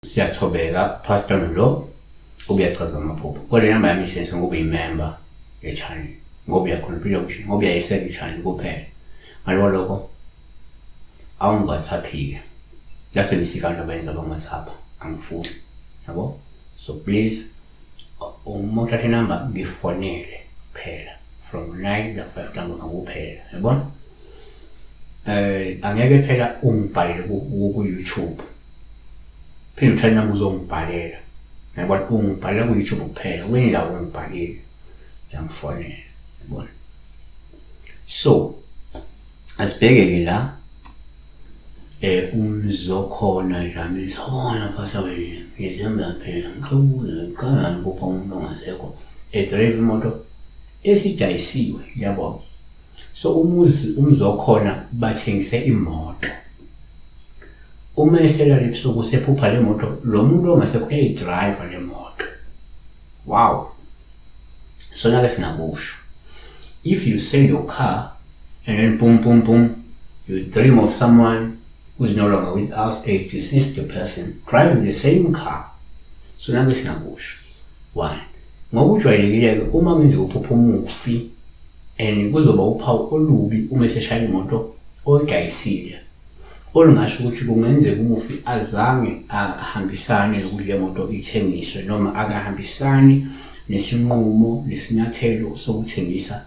Siyathobeka Pastor lo ubuyachaza amaphupho. Kodwa inamba yami isense ngoba uyimember ye-channel, ngoba uyacontribute ku ngoba uyayiseka i-channel kuphela. Ngalo lokho awungi-WhatsApp-ke. Lasebenzisa abantu abayenza bangi-WhatsApp, angifuni. Yabo? So please uma uthatha inamba ngifonele kuphela from 9 to 5 ntambama kuphela. Yabona? Angeke phela ungibhalele ku YouTube. Phinde uthathe inamba uzongibhalela. Yabona ungibhalela ku YouTube kuphela, kwenye indawo ungibhalile. Uyangifonela. Yabona? So asibheke-ke la umzokhona Dlamini sawubona Pastor wena ngiyethemba phela ngicela ukubuza kanjani kupha umuntu ongasekho edrive imoto esijayisiwe yabo. So umuzi umzokhona bathengise imoto, uma eselala ebusuku sephupha le moto, lo muntu ongasekho eyidrayiva le moto. Wow. Sona-ke singakusho, if you sell your car and then boom boom boom you dream of someone who's no longer with us, a deceased person driving the same car. Sona-ke singakusho. One, ngokujwayelekile-ke uma kungenzeka uphupha umufi and kuzoba uphawu olubi uma eseshaya imoto oyidayisile, olungasho ukuthi kungenzeka umufi azange ahambisane nokuthi le moto ithengiswe noma akahambisani nesinqumo nesinyathelo sokuthengisa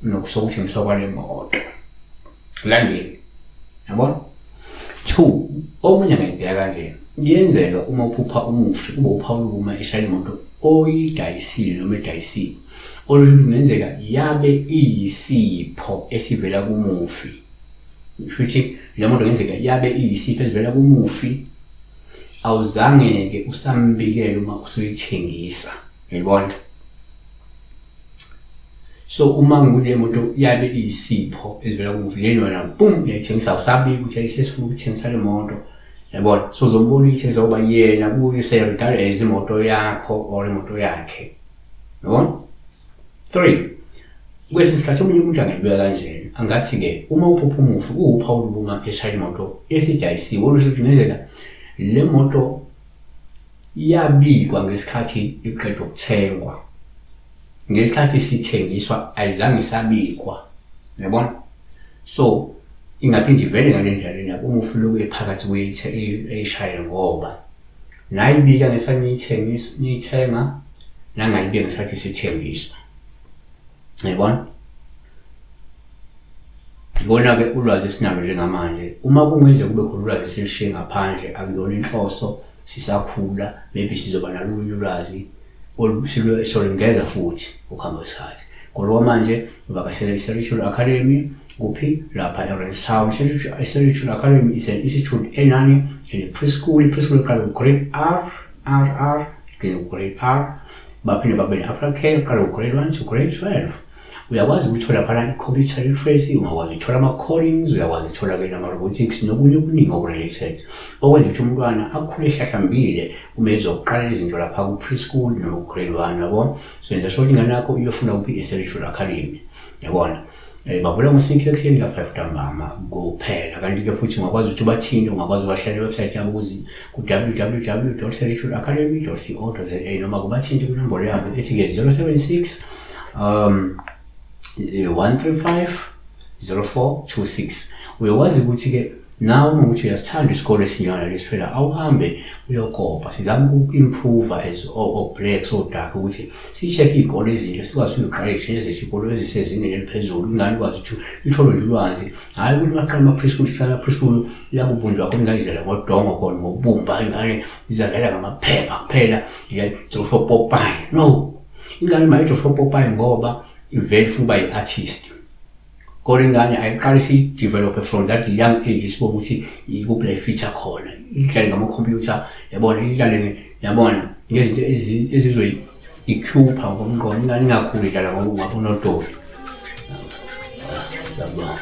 nokuthengiswa kwale moto. Landeni. Yabona? Two, omunye angayibheka kanje. Kuyenzeka uma uphupha umufi kube uphawu lokuma eshaya imoto oyidayisile noma edayisiwe. Olusho ukuthi kungenzeka yabe iyisipho esivela kumufi. Shuthi le moto kungenzeka yabe iyisipho esivela kumufi, awuzange-ke usambikele uma usuyithengisa. Uyayibona? So uma ngule moto yabe iyisipho esivela kumufi, leni wena boom uyayithengisa, awusabiki ukuthi ayisesifuna ukuthengisa le moto. Yabona? So uzombona uyithengisa ngoba yena kuye useyiregard as imoto yakho or imoto yakhe. Yabona? Three, kwesinye isikhathi omunye umuntu angayibeka kanjena, angathi-ke uma uphupha umufi kuwuphawu uma eshaya imoto esidayisiwe, olusho ukuthi kungenzeka le moto yabikwa ngesikhathi iqedwa ukuthengwa, ngesikhathi sithengiswa ayizange isabikwa. Uyabona? So ingaphinde ivele ngale ndlela lena umufi lokhu ephakathi eyishayele, ngoba nayibika ngesikhathi niyithengisa niyithenga, nangayibika ngesikhathi sithengiswa. Uyabona? Ikona-ke ulwazi esinalo njengamanje. Uma kungenzeka kube khona ulwazi esilushiye ngaphandle, akuyona inhloso, sisakhula, maybe sizoba nalolunye ulwazi solungeza futhi ukuhamba kwesikhathi. Kodwa manje uvakashele i-Spiritual Academy kuphi? Lapha e-Randstown. I-Spiritual Academy is an institute enani ene-preschool. I-preschool iqala ku-grade R, R, R, grade R. Baphinde babe ne-aftercare, iqala ku-grade 1 to grade 12. Uyakwazi ukuthola phana i-computer literacy, ungakwazi ukuthola ama-codings, uyakwazi ukuthola-ke nama-robotics nokunye okuningi oku-related okwenza ukuthi umntwana akhule ehlahlambile uma ezokuqala izinto lapha ku-preschool noma ku-grade 1, yabo. So yenza sure ukuthi ingane yakho iyofunda kuphi? I-Spiritual Academy. Yabona? Bavula ngo-6 ekuseni ka-5 ntambama kuphela. Kanti-ke futhi ungakwazi ukuthi ubathinte, ungakwazi ukubashayela iwebsite yabo ku-www.spiritualacademy.co.za noma kubathinte kwinombolo yabo ethi-ke 076 135 0426. Uyakwazi ukuthi-ke nawe uma ukuthi uyasithanda isikole esinjalo lesi, phela awuhambe uyokopa. Sizama uku-improve as o-blacks o-dark ukuthi si-check iy'kole ezinhle, sikwazi ukuyiqala thina ezethu iy'kole ezisezingeni eliphezulu, ingane ikwazi ukuthi ithole nje ulwazi. Hhayi ukuthi baqala ama-preschool, siqala ama-preschool la kubunjwa khona ingane idlala ngodongo khona, ngobumba, ingane izadlala ngamaphepha kuphela, idlala opopayi. No, ingane mayidlala opopayi ngoba ivele ifuna ukuba yi-artist. Kodwa ingane ayiqale siyi-develop-e from that young age, sibone ukuthi ikuphi la ifitha khona, idlale ngamakhompyutha, yabona, idlale, yabona, ngezinto ezizoyi-equip-a ngokomqondo. Ingane ingakhuli idlala ngabonodoli. Siyabonga.